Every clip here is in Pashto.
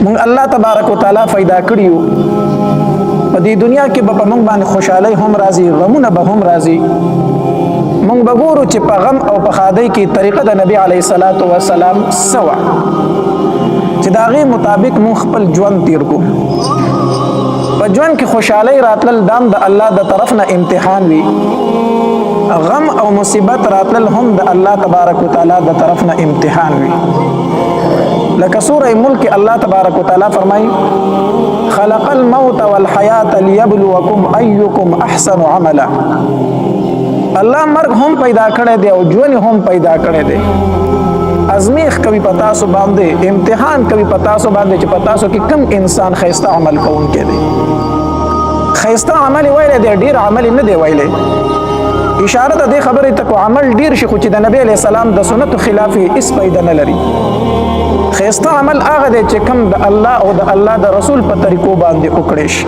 مونږ الله تبارک وتعالى پیدا کړیو. په دې دنیا کې به په مونږ باندې خوشحالي هم راځي، غمونه به هم راځي. مونږ به ګورو چې په غم او په ښادۍ کې طریقه د نبی علیه الصلاۃ والسلام سوا چې د هغې مطابق مونږ خپل ژوند تیر کو. په ژوند کې خوشحالي راتلل دام د الله د طرف نه امتحان وي، غم او مصیبت راتلل هم د الله تبارک وتعالى د طرف نه امتحان وي. لکه سوره ملک الله تبارک وتعالى فرمایي: خلق الموت والحیات ليبلوکم ایکم احسن عملا. الله مرګ هم پیدا کړی دی او ژوند هم پیدا کړی دی. ازمیخ کوي په تاسو باندې، امتحان کوي په تاسو باندې چې په تاسو کې کم انسان ښایسته عمل کوونکی دی. ښایسته عمل ویلی دی، ډیر عمل نه دی ویلی. اشاره د دې خبرې ته کو عمل ډیر شي، خو چې د نبی علیہ السلام د سنتو خلاف هیڅ پیدا نه لري. ښایسته عمل هغه دی چې کم د الله او د الله د رسول په طریقو باندې وکړي شي.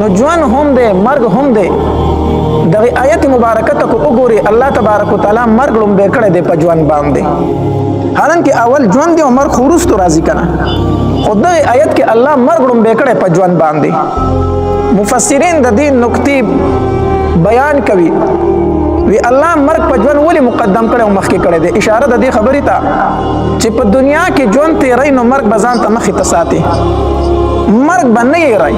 نو ژوند هم دی، مرګ هم دی. دغه آیت مبارکه ته کو وګوري، الله تبارک وتعالى مرګ لومبه کړی دی په ژوند باندې، حالانکه اول ژوند دی او مرګ خو وروسته راځي کنه. خو دغه آیت کې الله مرګ لومبه کړی په ژوند باندې. مفسرین د دې نقطې بیان کوي، وی الله مرګ په ژوند ولې مقدم کړی او مخکې کړی دی؟ اشاره د دې خبرې ته چې په دنیا کې ژوند تیری نو مرګ به ځان ته مخې ته ساتي، مرګ به نه یری.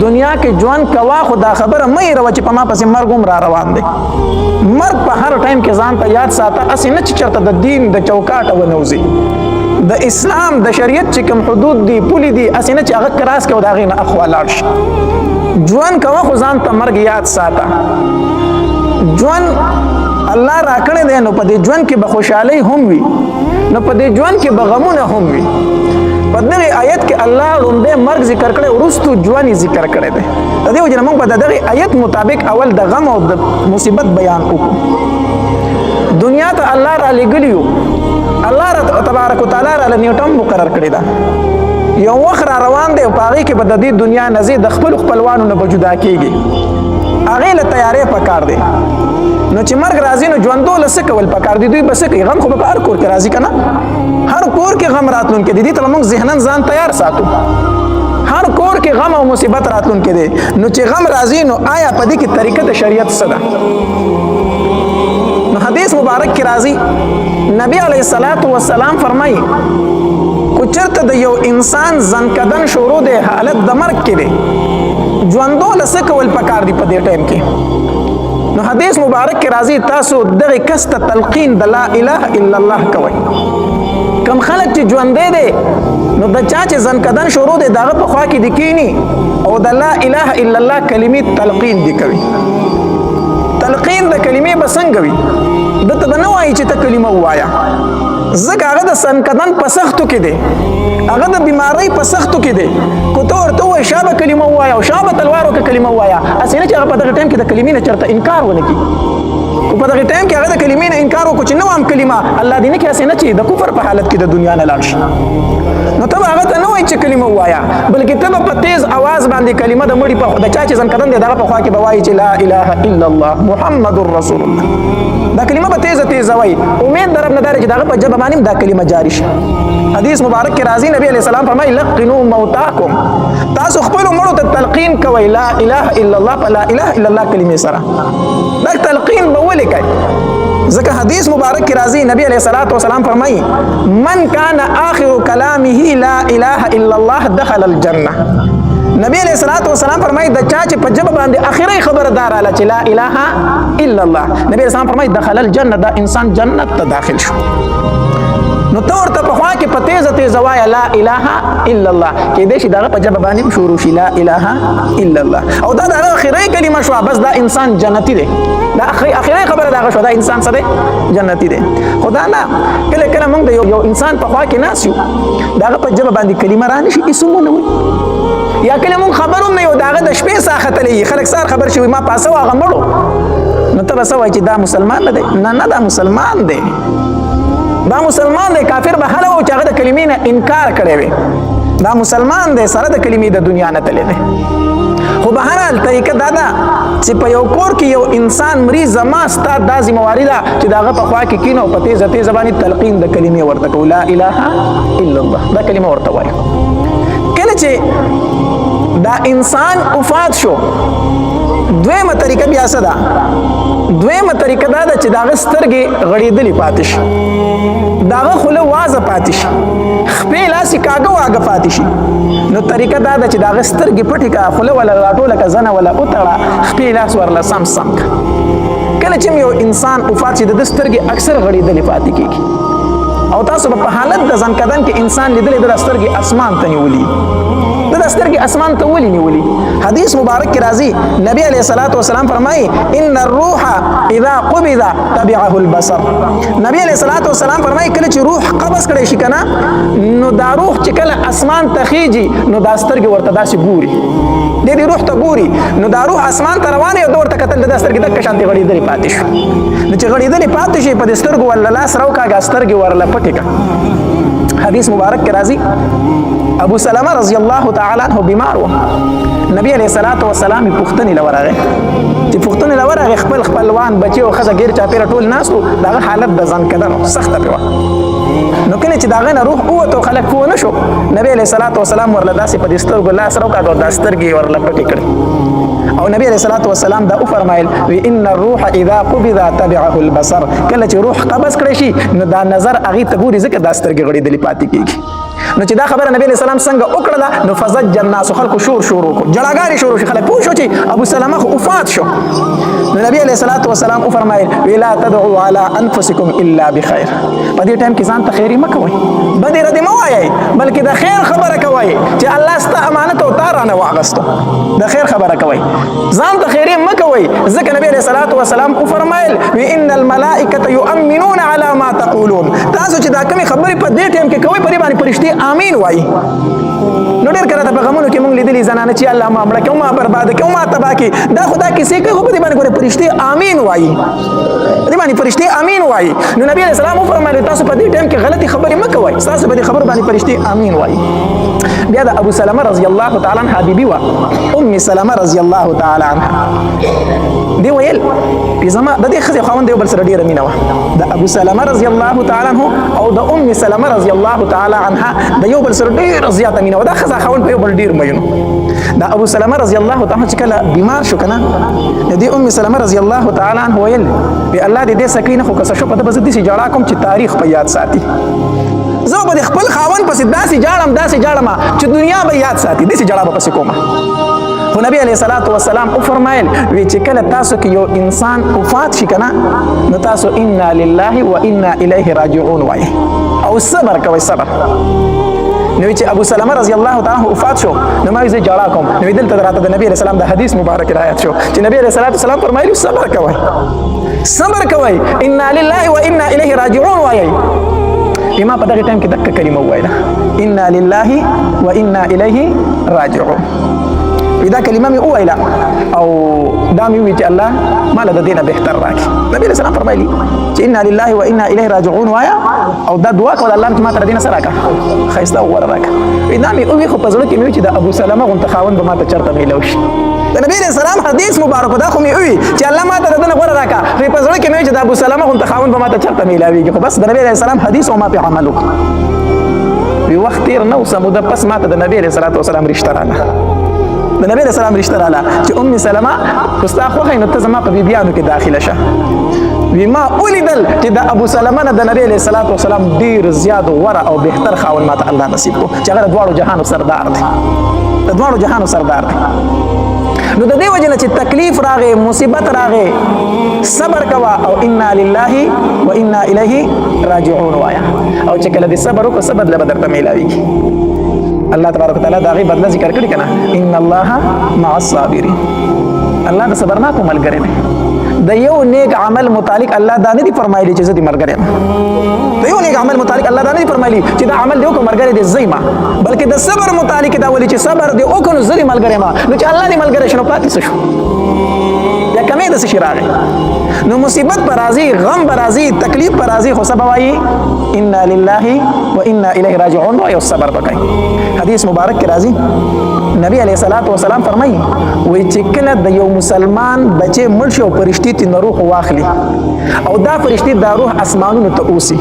دنیا کې ژوند کوا، خو دا خبره مه هېروه چې په ما پسې مرګ هم را روان دی. مرګ په هر ټایم کې ځان ته یاد ساته، هسې نه چې چېرته د دین د چوکاټه ونه وځي، د اسلام د شریعت چې کوم حدود دي، پولې دي، هسې نه چې هغه cross کړي او د هغې نه اخوا لاړ شي. ژوند کوه خو ځان ته مرګ یاد ساته. ژوند الله راکړی دی، نو په دې ژوند کې به خوشحالي هم وي، نو په دې ژوند کې به غمونه هم وي. په دغه آیت کې الله لومبه مرګ ذکر کړی، وروسته ژوند ذکر کړی دی. د دې وجه نه موږ به د دغه آیت مطابق اول د غم او د مصیبت بیان وکړو. دنیا ته الله را لېږلی یو، الله را تبارک وتعالی را نیټه مقرر کړې ده. یو وخت را روان دی او په هغې کې به د دې دنیا نه ځې، د خپلو خپلوانو نه به جدا کېږي، هغې له تیارې پکار دی. نو چې مرګ راځي نو ژوندو له څه کول پکار دي؟ دوی به څه کوي؟ غم خو به په هر کور کې راځي که نه؟ هر کور کې غم راتلونکی دی. دې ته به موږ ذهنا ځان تیار ساتو. هر کور کې غم او مصیبت راتلونکی دی. نو چې غم راځي نو آیا په دې کې طریقه د شریعت څه ده؟ نو حدیث مبارک کې راځي، نبی علیه الصلاۃ والسلام فرمایي: کو چرته د یو انسان ځنکدن شروع دی، حالت د مرګ کې دی، ژوندو له څه کول پکار دی په دې ټایم کې؟ نو حدیث مبارک کې راځي، تاسو دغه کس ته تلقین د لا اله الا الله کوئ. کم خلک چې ژوندې دی، نو د چا چې ځنکدن شروع دی، دغه په خوا کې دی کینی او د لا اله الا الله کلمې تلقین دی کوي. تلقین د کلمې به څنګه وي؟ دته به نه وایي چې ته کلمه ووايه، ځکه هغه د ځنکدن په سختو کې دی، هغه د بیماری په سختو کې دی. کو ته ورته وایې شابه کلمه ووايه او شابه تلوار وکړه، کلمه ووايه، هسې نه چې هغه په دغه ټایم کې د کلمې نه چېرته انکار ونه کړي. کو په دغه ټایم کې هغه د کلمې نه انکار وکړو چې نه وایم کلمه، الله دې نه کړي، هسې نه چې د کفر په حالت کې د دنیا نه لاړ شي. نو ته به هغه ته نه وایي چې کلمه ووايه، بلکې ته به په تیز اواز باندې کلمه د مړي په د چا چې ځنکدن دی دغه په خوا کې به وایي چې لا اله الا الله محمد رسول الله. دا کلمه به تیزه تیزه وایي. امید د رب نه دار چې دغه په ژبه باندې دا کلمه جاری شي. حدیث مبارک کې راځي، نبی علیہ السلام فرمایي: لقنوا موتاکم، تاسو خپل مړو ته تلقین کوئ لا اله الا الله، په لا اله الا الله کلمې سره. دا تلقین به ولې کوي؟ ځکه حدیث مبارک کې راځي، نبی علیہ الصلوۃ والسلام فرمایي: من کان آخر کلامه لا اله الا الله دخل الجنه. نبی علیہ الصلوۃ والسلام فرمایي، د چا چې په ژبه باندې اخري خبره دار اله چې لا اله الا الله، نبی علیہ السلام فرمایي دخل الجنه، دا انسان جنت ته داخل شو. نو ته ورته په خوا کې په تیزه تیزه وایه لا اله الا الله. کېدای شي دغه په ژبه باندې شروع شي لا اله الا الله او دا دغه اخري کلمه شوه، بس دا انسان جنتی دی. دا اخري خبره دغه شو، دا انسان څه دی؟ جنتی دی. خدا نه کله کله موږ د یو انسان په خوا کې ناست یو، دغه په ژبه باندې کلمه رانه شي، هیڅ هم نه وایي. یا کله مونږ خبر هم نه یو، داغه د شپې ساه ختلې، خلک سار خبر شي ما پاسه هغه مړو، نو ته به څه وایې چې دا مسلمان نه دی؟ نه نه، دا مسلمان دی، دا مسلمان دی. کافر به هله و چې هغه د کلمې نه انکار کړی وي. دا مسلمان دی، سره د کلمې د دنیا نه تللی دی. خو بهرحال طریقه دا ده چې په یو کور کې یو انسان مري، زما ستا دا ذمهواري ده چې د هغه په خوا کې کینو، په تیزه تیزه باندې تلقین د کلمې ورته کوو، لا اله الا الله، دا کلمه ورته وایو. کله چې دا انسان وفات شو، دویمه طریقه بیا څه ده؟ دویمه طریقه دا ده چې د هغه سترګې غړېدلې پاتې شي، د هغه خوله وازه پاتې شي، خپې لاس یې کاږه واږه پاتې شي. نو طریقه دا ده چې د هغه سترګې پټې کړه، خوله وله راټوله کړه، زنه وله وتړه، خپې لاس ورله سم سم کړه. کله چې یو انسان وفات شي، د ده سترګې اکثر غړېدلې پاتې کېږي، او تاسو به په حالت د ځنکدن کې انسان لیدلی، د سترګې اسمان ته نیولي، د سترګې اسمان ته ولې نیولي؟ حدیث مبارک کې راځي، نبی علیه الصلاة والسلام فرمایي ان الروح اذا قبض تبعه البصر. نبی علیه الصلاة والسلام فرمایي کله چې روح قبض کړی شي کنه، نو دا روح چې کله اسمان ته خیږي، نو دا سترګې ورته داسې ګوري، د دې روح ته ګوري. نو دا روح اسمان ته روان او ورته کتل، د سترګې دک شانتې غړېدلې پاتې شو. نو چې غړېدلې پاتې شي، په دې سترګو ورله لاس راوکاږه، سترګې ورله پټې کړه. حدیث مبارک کې راځي، ابو سلمہ رضی الله تعالی عنہ بیمار و، نبی علیہ الصلوۃ والسلام پوښتنې لورغه، چې پوښتنې لورغه، خپل خپلوان، بچي او ښځه غیر چاپیره ټول ناست وو. دغه حالت د ځان کدنو سخته پیوه. نو کله چې داغه نه روح ووته، خلک پوه نه شو. نبی علیہ الصلوۃ والسلام ورله داسې په دې سترګو لاس راوکاږه، دا سترګې ورله پټې کړې، او نبی علیہ الصلوۃ والسلام دا وفرمایل وی ان الروح اذا قبض تبعه البصر. کله چې روح قبض کړی شي، نو دا نظر هغه ته ګوري، ځکه دا سترګې غړېدلې پاتې کیږي. نو چې دا خبره نبی علیہ السلام څنګه وکړله، نو فزج الناس، خلکو شور شروع کو، جړاګاری شروع شو، خلک پوه شو چې ابو سلمہ خو وفات شو. نو نبی علیہ الصلوۃ والسلام وفرمایل وی لا تدعوا على انفسکم الا بخير. په دې ټایم کې ځان ته خیری مه کوئ، بدې ردې مه وایئ، بلکې د خیر خبره کوئ چې الله ستا امانت او تا رانه واغستو. د خیر خبره کوئ، ځان ته خیری مه کوئ، ځکه نبی علیہ الصلوۃ والسلام وفرمایل وی ان الملائکه یؤمنون على ما تقولون. تاسو چې دا کومې خبرې په دې ټایم کې کوئ، په دې باندې فرشتې آمین وایي. نو ډېر کله په غمونو کې مونږ لیدلي زنانه چې الله ما مړه کړه، ما برباد کړه، ما تباه کړي، دا خدا کیسې کوي، خو په دې باندې ګوره فرشتې آمین وایي، دې باندې فرشتې آمین وایي. نو نبی علیہ السلام وفرمایل تاسو په دې ټایم کې غلطي خبرې مه کوئ، تاسو په دې خبرو باندې فرشتې آمین وایي. بیا د ابو سلمہ رضی الله تعالی عنها بیبي وه، ام سلمہ رضی الله تعالی عنها، دی ویل زما د دې ښځې خاوند یو بل سره ډېره مینه وه. د ابو سلمہ رضی الله تعالی عنه او د ام سلمہ رضی الله تعالی عنها د یو بل سره ډېره زیاته مینه وه. دا ښځه خاوند په یو بل ډېر مین. د ابو سلمہ رضی الله تعالی چې کله بیمار شو کنه، د دې ام سلمہ رضی الله تعالی عنها ویل وی الله دې دې سکینه خو کسه شو، په دې بس دې جړا کوم چې تاریخ په یاد ساتي. زه به د خپل خاوند پسې داسې جاړم، داسې جاړم چې دنیا به یاد ساتي، داسې جړا به پسې کومه. خو نبی علیه الصلاة والسلام وفرمایل وی چې کله تاسو کې یو انسان وفات شي کنه، نو تاسو انا لله و انا الیه راجعون وایي او صبر کوئ، صبر. نو چې ابو سلمہ رضی الله تعالی عنہ وفات شو، نو ما زه جړا کوم. نو دلته راته د نبی علیه السلام د حدیث مبارک روایت شو چې نبی علیه الصلاة والسلام فرمایلی صبر کوئ، صبر کوئ، انا لله و انا الیه راجعون وایي. ما په دغه ټایم کې دغه کلمه وویله انا لله و انا الیه راجعون. دا کلمه مې وویله او دا مې وویل چې الله مال د دینه بهتر راکړي. نبی علیہ السلام فرمایلی چې انا لله و انا الیه راجعون وایا او دا دعا کوله الله چې ما تر دینه سره راکړه، ښایسته او غوره راکړه. دا مې وویل، خو په زړه کې مې وویل چې د ابو سلمه غونته خاوند به ماته چېرته میلاو شي. د نبی علیہ السلام حدیث مبارک دا خو مې وویل چې الله ماته د دنه غوره راکړه، خو په زړه کې مې وویل چې د ابو سلمه غونته خاوند به ماته چېرته میلاویږي. خو بس د نبی علیہ السلام حدیث او ما په عمل وکړ. وی وخت تیر نه څه موده پس ماته د نبی علیہ الصلوۃ والسلام رشته راله، د نبی علیہ السلام رشته راله چې ام سلمہ که ستا خوښه نو ته زما په بیبیانو کې داخله شه. وی ما ولیدل چې د ابو سلمہ نه د نبی علیہ الصلوۃ والسلام ډیر زیات غوره او بهتر خاوند ماته الله نصیب کو چې هغه د دواړو جهانو سردار دی، د دواړو جهانو سردار دی. نو د دې وجه نه چې تکلیف راغې، مصیبت راغې، صبر کوه او انا لله و انا الیه راجعون وایا. او چې کله دې صبر وکړو، څه بدله به درته میلاویږي؟ الله تبارک وتعالى دا غي بدله ذکر کړی کنه، ان الله مع الصابرین. الله د صبرناکو ملګری دی. د یو نیک عمل متعلق الله دا نه دی فرمایلی چې زه دې ملګری یم. د یو نیک عمل متعلق الله دا نه دی فرمایلی چې دا عمل دی وکړه ملګری دی زه یم، بلکې د صبر متعلق دا ولي چې صبر دی وکړو زه دې ملګری یم. نو چې الله دې ملګری شي نو پاتې څه شو؟ بیا کمې د څه شي راغی؟ نو مصیبت پر راځي، غم پر راځي، تکلیف پر راځي، خو سبا وایي انا لله و انا الیه راجعون، او صبر وکړئ. حدیث مبارک کې راځي، نبی علیه الصلاۃ والسلام فرمایي وایي چې کله د یو مسلمان بچی مړ شي او فرشتي ترې روح واخلي او دا فرشتي دا روح اسمانونو ته اوسي،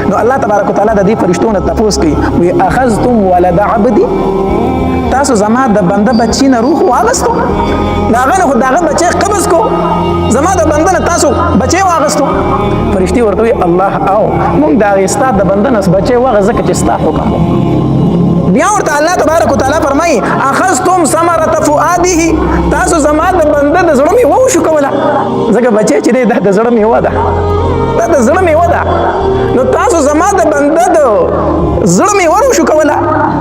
نو الله تبارک وتعالی د دې فرشتو نه تپوس کوي، وایي اخذتم ولد عبدي، تاسو زما د بنده بچی نه روح واغستو؟ د هغه نه خو د هغه بچی قبض کو، زما د بنده نه تاسو بچی واغستو؟ فرشتي ورته وایي الله او مونږ د هغې ستا د بنده نه بچی واغست ځکه چې ستا حکم و. بیا ورته الله تبارک وتعالی فرمایي اخذتم ثمرة فؤاده، تاسو زما د بنده د زړه میوه وشوکوله، ځکه بچی چې دی دا د زړه میوه ده، دا د زړه میوه ده، نو تاسو زما د بنده د زړه میوه وشوکوله.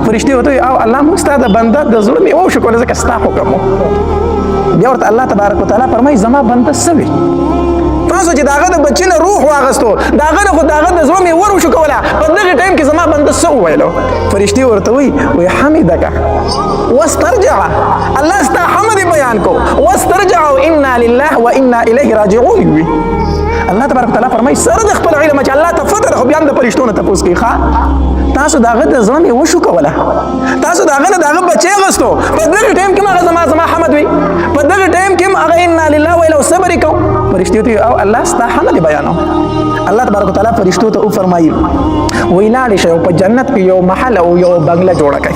فرشتي ورته وایي او الله موږ ستا د بنده د زړه میوه وشوکوله ځکه ستا حکم و. بیا ورته الله تبارک وتعالی فرمایي زما بنده څه وي؟ تاسو چې د هغه د بچي نه روح واغستو، د هغه نه خو د هغه د زړه میوه وشوکوله، په دغه ټایم کې زما بنده څه وویلو؟ فرشتي ورته وایي وایي حمدک واسترجع، الله ستا حمد بیان کو، واسترجع انا لله وانا الیه راجعون. وي الله تبارک وتعالی فرمایي سره د خپل علم چې الله ته فتح خو بیا هم د فرشتو نه تپوس کوي، ښه تاسو د هغه د زړه میوه وشوکوله، تاسو د هغه نه د هغه بچی غستو، په دغه ټایم کې هم هغه زما زما حمد وي، په دغه ټایم کې هم هغه انا لله ویل او صبر یې کو. فرشتي ورته او الله ستا حمد بیانو. الله تبارک وتعالی فرشتو ته وفرمایي وایي لاړې شئ او په جنت کې یو محل او یو بنګله جوړه کړئ،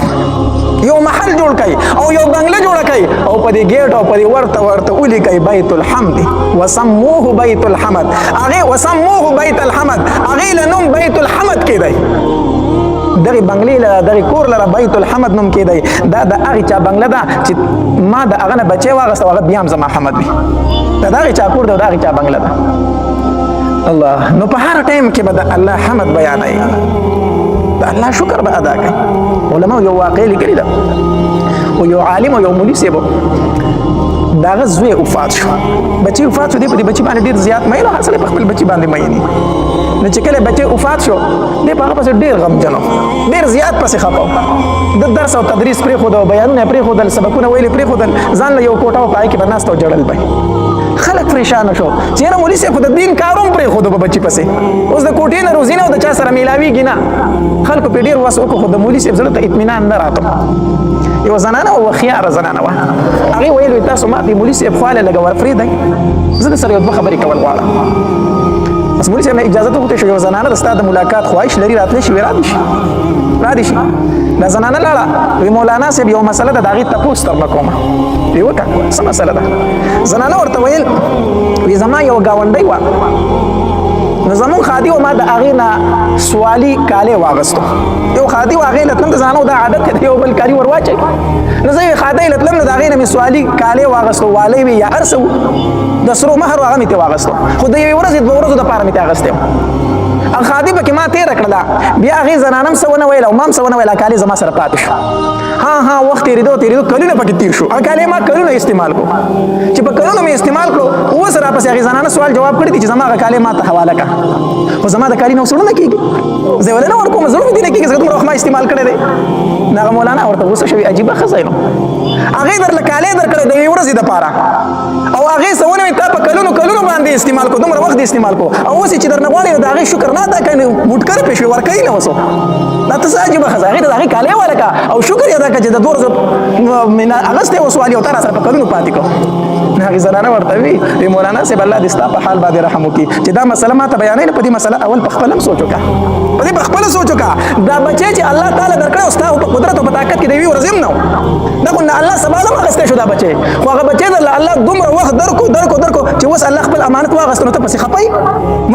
یو محل جوړ کړئ او یو بنګله جوړه کړئ او په دې ګیټ او په دې ورته ورته ولیکئ بیت الحمد وسموه بیت الحمد، هغې وسموه بیت الحمد، هغې له نوم بیت الحمد کېدی، دغې بنګلې لره دغې کور لره بیت الحمد نوم کېدی. دا د هغې چا بنګله ده چې ما د هغه نه بچی واغسته او هغه بیا هم زما حمد وي، دا د هغې چا کور دی او د هغې چا بنګله ده. الله نو په هر ټایم کې به د الله حمد بیانوي، د الله شکر به ادا کوي. علماو یو واقعه لیکلې ده، او یو عالم او یو مولوي صاحب د هغه زوی وفات شو، بچی وفات شو، دی په دې بچي باندې ډېر زیات مین او هر سړی په خپل بچي باندې مین، نو چې کله بچی وفات شو دی په هغه پسې ډېر غمجن و، ډېر زیات پسې خفه و، د درس او تدریس پرېښود او بیانونه یې پرېښودل، سبقونه ویل یې پرېښودل، ځان له یو کوټه او په هغې کې به ناست او ژړل به. خلک پریشانه شو چې یاره مولوي صاحب خو د دین کار هم پرېښودو په بچي پسې، اوس د کوټې نه روزي نه او د چا سره میلاویږي نه. خلکو پرې ډېر وس وکړو خو د مولوي صاحب زړه ته اطمینان نه راتو. یوه زنانه وه، هوښیاره زنانه وه، هغې ویل وایي تاسو ما د مولوي صاحب خواله لږه ورپرېږدئ، زه د سره یو دوه خبرې کول غواړم. بس مولوي صاحب نه اجازه وغوښتل شو، یوه زنانه د ستا د ملاقات خواهش لري، راتلی شي؟ را دي شي، را دي شي. دا زنانه لاړه، وی مولانا صاحب یو مسله ده د هغې تپوس درنه کوم. وی وکړه، څه مسله ده؟ زنانه ورته ویل وی زما یو ګاونډی وه، نو زمونږ خادي و ما د هغې نه سوالي کالی واغستو، یو خادي و هغې له تلم، د زنانو دا عادت دی یو بل کالي ور واچوي، نو زه یې خادۍ له تلم، نو د هغې نه مې سوالي کالی واغستو، والی وي یا هر څه د سرو مهر هغه مې ترې واغستو، خو د یوې ورځې دوه ورځو دپاره مې ترې اخیستی و. خادي پکې ما تېره کړله، بیا هغې زنانه هم څه ونه ویل او ما هم څه ونه ویل، کالي زما سره پاتې شو. ها ها وخت تېرېدو تېرېدو کلونه پکې تېر شو، هغه کالي ما کلونه استعمال کړو، چې په کلونو مې استعمال کړو اوس راپسې هغې زنانه سوال جواب کړی دی چې زما هغه کالي ما ته حواله کړه، خو زما د کالي نه اوس زړه نه کېږي، زه یې ولې نه ورکوم، زړه مې دې نه کېږي ځکه دومره وخت ما استعمال کړی دی. نو هغه مولانا ورته غوسه شوی، عجیبه ښځه یې، نو هغې درله کالي درکړی د یوې ورځې دپاره او هغې څه ونه ویل، تا په کلونو کلونو باندې استعمال کړو، دومره وخت دې استعمال کړو او اوس یې چې درنه غواړي نو د هغې شکر نه ادا کوې، نو موټکر پرې شوې ورکوي نه اوس. دا ته څه عجیبه ښځه، هغې ته د هغې کالي ورکړه او شکر یې ادا کړه چې د دوه ورځو مې نه اخیستی اوس والي او تا راسره په کلونو پاتې کړو. نو هغې زنانه ورته وی وی مولانا صاحب الله دې ستا په حال باندې رحم وکړي چې دا مسله ما ته بیانوي، نو په دې مسله اول په خپل هم سوچ وکړه، په دې په خپله سوچ وکړه، دا بچی چې الله تعالی درکړی او ستا په قدرت او په طاقت کې د یوې ورځې هم نه و، دا خو نه الله سبا هم اخیستی شو دا بچی، خو هغه بچی درله الله دومره وخت درکو درکو درکو چې اوس الله خپل امانت واغستو، نو ته پسې خفه یې،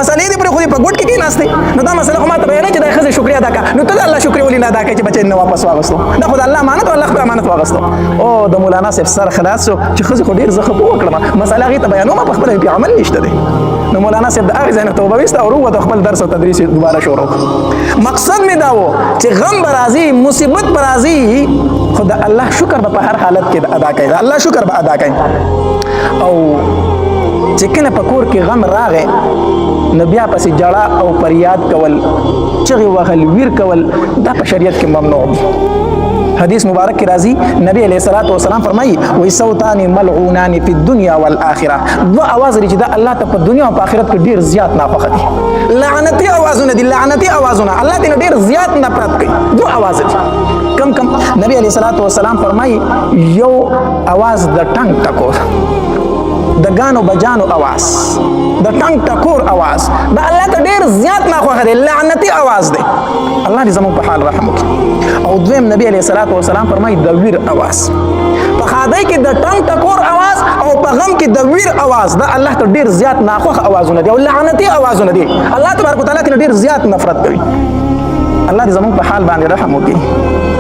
مسلې دې پرېښودې په ګوټ کې کېناستې، نو دا مسله خو ما ته بیانوي چې د ښځې شکریه ادا کړه، نو ته د الله شکریه ولې نه ادا کوې چې بچی نه واپس واغستو؟ دا خو د الله امانت او الله خپل امانت واغستو. او د مولانا صاحب سر خلاص شو چې ښځې خو ډېر زه خفه وکړم، مسله هغې ته بیانوم په خپله پې عمل نشته دی. نو مولانا صاحب د هغې ځای نه توبه ویسته او ورووته خپل درس او تدریس یې دوباره شروع کړ. مقصد مې دا و چې غم به راځي، مصیبت به راځي، خو د الله شکر به په هر حالت کې ادا کوي، د الله شکر به ادا کوي. او چې کله په کور کې غم راغی نو بیا پسې جړا او فریاد کول، چغې وهل، ویر کول، دا په شریعت کې ممنوع دي. حدیث مبارک کې راځي، نبی علیه الصلاة والسلام فرمایي، وایي صوتان ملعونان فی الدنیا والآخرة، دوه اواز لري چې دا الله ته په دنیا او په آخرت کې ډېر زیات ناخوښه دي، لعنتي اوازونه دي، لعنتي اوازونه، الله دې ډېر زیات نفرت کوي. دوه اواز دي، کم کم؟ نبی علیه الصلاة والسلام فرمایي، یو اواز د ټنګ ټکور، د ګانو بجانو اواز، د ټنګ ټکور اواز، دا الله ته ډېر زیات ناخوښه دی، لعنتي اواز دی. الله دې زموږ په حال رحم وکړي. او دویم نبی علیه الصلاة والسلام فرمایي، د ویر اواز، په ښادۍ کې د ټنګ ټکور اواز او په غم کې د ویر اواز، دا الله ته ډېر زیات ناخوښ اوازونه دي او لعنتي اوازونه دي. الله تبارک وتعالی ترې ډېر زیات نفرت کوي. الله دې زموږ په حال باندې رحم وکړي.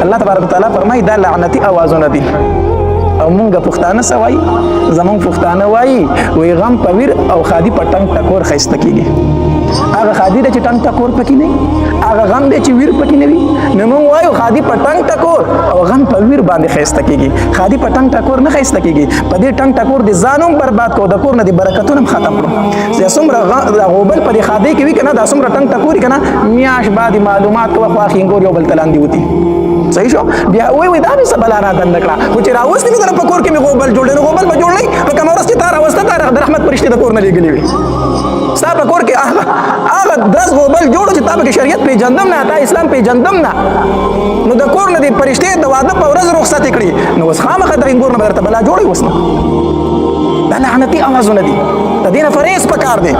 الله تبارک وتعالی فرمایي، دا لعنتي اوازونه دي. او مونږ پښتانه څه وایي؟ زمونږ پښتانه وایي، وی غم په ویر او ښادي په ټنګ ټکور ښایسته کېږي. هغه ښادي ده چې ټنګ ټکور پکې نه، هغه غم دی چې ویر پکې نه وي. نو مونږ وایو ښادي په ټنګ ټکور او غم په ویر باندې ښایسته کېږي، ښادي په ټنګ ټکور نه ښایسته کېږي. په دې ټنګ ټکور دې ځان هم برباد کړو، د کور نه دې برکتونه هم ختم کړو. چې څومره غوبل په دې ښادۍ کې وي که نه، دا څومره ټنګ ټکوري که نه، میاشت بعد معلومات کوه، خوا ښینګور یو بل ته لاندې وتي. صحیح شو؟ بیا وای وای دا مې څه بلا را دننه کړه، خو چې راوستي مې کنه په کور کې مې غوبل جوړ دی. نو غوبل به جوړ نه، په کومه ورځ چې تا راوسته، تا د رحمت فرشتې د کور نه لېږلې وي. ستا په کور کې هغه درس غوبل جوړ چې تا پکې شریعت پېژندم نه، تا اسلام پېژندم نه، نو د کور نه دې فرشتې د واده په ورځ رخصت کړي، نو اوس خامخا د ګور نه به درته بلا جوړوي. اوس نو دا لعنتي اوازونه دي، د دې نه فرهیز پکار دی.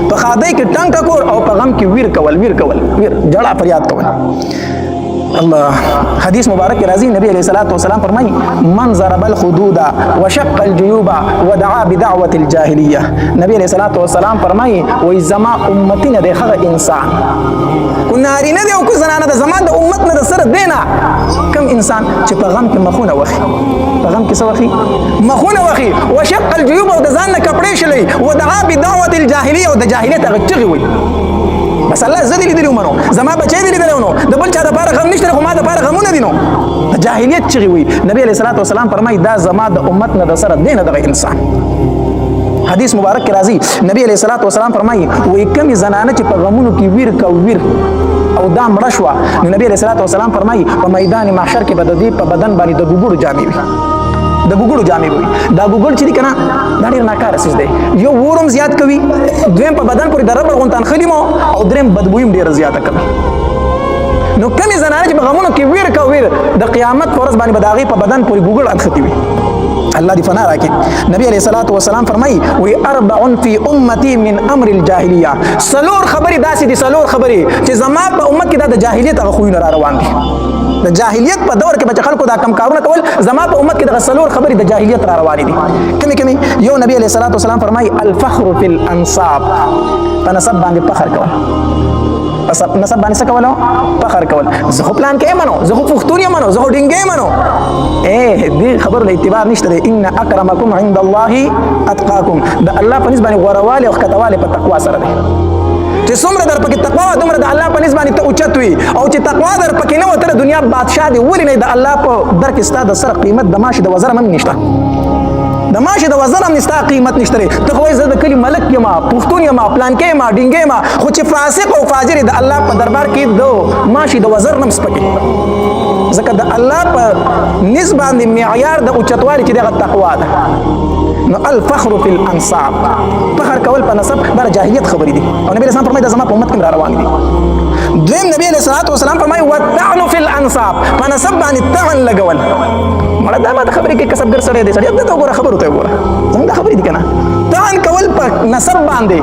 په ښادۍ کې ټنګ ټکور او په غم کې ویر کول، ویر کول، ویر، جړا فریاد کول. الله، حدیث مبارک راځي، نبی علیہ الصلوۃ والسلام فرمایي، من ضرب الخدود وشق الجيوب ودعا بدعوه الجاهليه. نبی علیہ الصلوۃ والسلام فرمایي، وای زما امتی نه دی هغه انسان، کو نارینه دی او کو زنانه ده، زما د امت نه د سره دینا کم انسان چې په غم کې مخونه وخی، په غم کې څه وخی؟ مخونه وخی، وشق الجيوب او د ځان نه کپړې شلې، ودعا بدعوه الجاهليه او د جاهلیت هغه چغې وي. بس الله زه دې لیدلی ومنو، زما بچی دې لیدلی ونو، د بل چا دپاره غم نشته، خو ما دپاره غمونه دي. نو د جاهلیت چغې وي. نبی علیه الصلاة والسلام فرمایي، دا زما د امت نه د سره دی نه دغه انسان. حدیث مبارک کې راځي، نبی علیه الصلاة والسلام فرمایي، وایي کمې زنانه چې په غمونو کې ویر کو ویر او دا مړه شوه، نو نبی علیه الصلاة والسلام فرمایي، په میدان محشر کې به د دې په بدن باندې د ګوګړو جامې وي، د ګوګړو جامې وي. دا ګوګړ چې دی که نه، دا ډېر ناکاره څیز دی. یو ورم زیات کوي، دویم په بدن پورې د ربړ غونته نښلي مو، او دریم بدبویي هم ډېره زیاته کوي. نو کمې زنانه چې په غمونو کې ویر کا ویر، د قیامت په ورځ باندې به د هغې په بدن پورې ګوګړ انښتي وي. الله دې فنا راکړي. نبی علیه الصلاة والسلام فرمایي، وی اربع فی امتی من امر الجاهلیه، څلور خبرې داسې دي، څلور خبرې چې زما په امت کې دا د جاهلیت هغه خویونه را روان دي. د جاهلیت په دور کې به چې خلکو دا کم کارونه کول، زما په امت کې دغه څلور خبرې د جاهلیت را روانې دي. کمې کمې؟ یو نبی علیه الصلاة والسلام فرمایي، الفخر فی الانصاب، په نسب باندې فخر کول. په نسب باندې څه کول؟ فخر کول. زه خو پلان کې منو، زه خو پښتون یم منو، زه خو ډینګې منو. اے دې خبرو له اعتبار نشته دی. ان اکرمکم عند الله اتقاکم، د الله په نسبت باندې غوړوالی او ښکتوالی په تقوا سره دی. چې څومره در پکې تقوا وه، دومره د الله په نسبت باندې ته اوچت وي، او چې تقوا در پکې نه وه، ته د دنیا بادشاه دی ولې نه، د الله په در کې ستا د سره قیمت د ماشي د وزر هم نشته، د ماشي د وزر هم ستا قیمت نشته دی. ته خو وایې زه د کلي ملک یم، پښتون یم، پلانکی یم، ډینګی یم، خو چې فاسق او فاجر د الله په دربار کې د ماشي د وزر نه هم سپکې، ځکه د الله په نسبت باندې معیار د اوچتوالي چې دغه تقوا ده. نو الفخر فی الانصاب، فخر کول په نسب، دا جاهلیت خبرې دي، او نبی اسلام فرمایي دا زما په امت کې را روان دي. دویم نبی علیه الصلاة والسلام فرمایي، والطعن فی الانصاب، په نسب باندې طعن لګول. مړه دا ماته خبرې کوي، کسبګر سړی دی، سړی ته وګوره، خبرو ته وګوره، زموږ دا خبرې دي که نه؟ طعن کول په نسب باندې،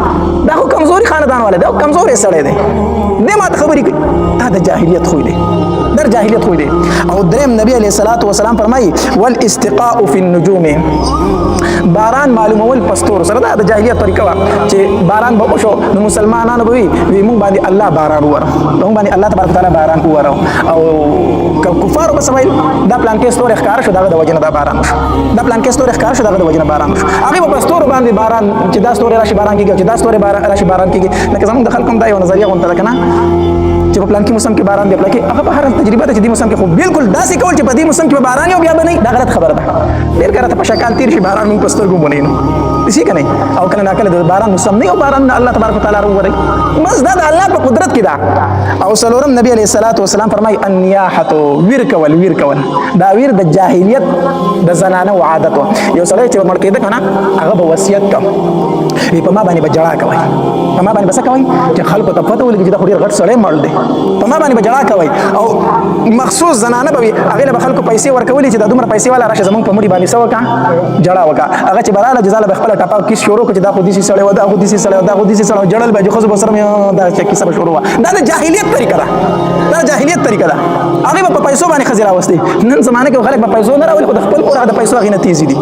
دا خو کمزوري خاندان والا دی، دا کمزوری سړی دی، دې ماته خبرې کوي، دا د جاهلیت خوی دی، در جاهلیت خوی دی. او دریم نبی علیه الصلاة والسلام فرمایي، والاستقاء فی النجوم، باران معلومول په ستورو سره. دا د جاهلیت طریقه وه چې باران به وشو نو مسلمانانو به وي، وي مونږ باندې الله باران ووره، مونږ باندې الله تبارک وتعالی باران ووره. او کفارو به څه ویل؟ دا پلانکې ستوری ښکاره شو، دغه د وجې نه دا باران وشو، دا پلانکې ستوری ښکاره شو، دغه د وجې نه باران وشو. هغې به په ستورو باندې باران، چې دا ستوری راشي باران کېږي، او چې دا ستوری راشي باران کېږي. لکه زمونږ د خلکو هم دا یو نظریه غونته ده که نه، چې په پلانکي موسم کې باران دی، پلانکي هغه په هر تجربه ده چې دې موسم کې خو بالکل داسې کول چې په دې موسم کې به باران یو بیا به نه، دا غلط خبره ده. ډېر کله ته په شکال تېر شي باران مونږ په سترګو مو نه وینو. سی کنه او کله ناکله د باران موسم نه، او باران نه الله تبارک وتعالى وروي. بس دا د الله په قدرت کې ده. او څلورم، نبی علیہ الصلوۃ والسلام فرمای النیاحه، ویر کول. ویر کول، دا ویر د جاهلیت د زنانه او عادت. یو سړی چې مړ کېده کنه، هغه به وصیت کوي، وی په ما باندې به جړا کوي. په ما باندې بس کوي چې خلکو ته پته ولګي چې دا خو ډیر غټ سړی مړ دی. په ما باندې به جړا کوي. او مخصوص زنانه به وي، هغه له خلکو پیسې ورکولې چې دا دومره پیسې والا راشه، زمونږ په مړي باندې څه وکا، جړا وکا. هغه چې براله جزاله به خپل ټپاو کیس شروع کړي، دا خو دې سړی و، دا خو دې سړی و، دا خو دې سړی. جړل به، خو به سره دا چې کیسه به شروع. دا د جاهلیت طریقه ده، دا جاهلیت طریقه ده. هغه په پیسو باندې خزر راوستي. نن زمانه کې خلک په پیسو نه راولي، خو د خپل کور د پیسو هغه نه تیزي دي.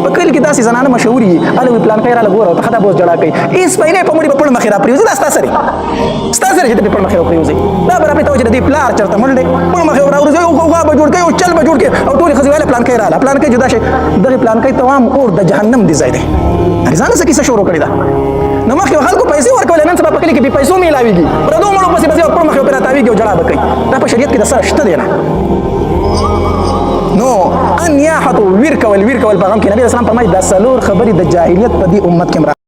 په کلی کې داسې زنانه مشهوري، اله وی پلان کوي، را لګوره ته خدای بوز جړا کوي. ایس پینې په مړي په پړ مخې را پریوزي. دا ستا سره، ستا سره چې په پړ مخې را پریوزي، دا برابر ته چې د پلار چرته مړ دی، پړ مخې را ورځي او غوا به جوړ کوي او چل به جوړ کوي، او ټول خزي والا پلان کوي، رااله پلان کوي، جدا شي. دغه پلان کوي تمام اور د جهنم دی ځای دی. ځان څه کیسه شروع کړی دا. نو مخکې خلکو پیسې ورکول، نن سبا په کلي کې بې پیسو میلاویږي، پردو مړو پسې بځي او پړ مخې پر تاویږي او جړا به کوي. دا په شریعت کې د سره شته دی نه. نو ان یاحتو، ویر کول، ویر کول په غم کې. نبی اسلام فرمایي دا څلور خبرې د جاهلیت په دې امت کې.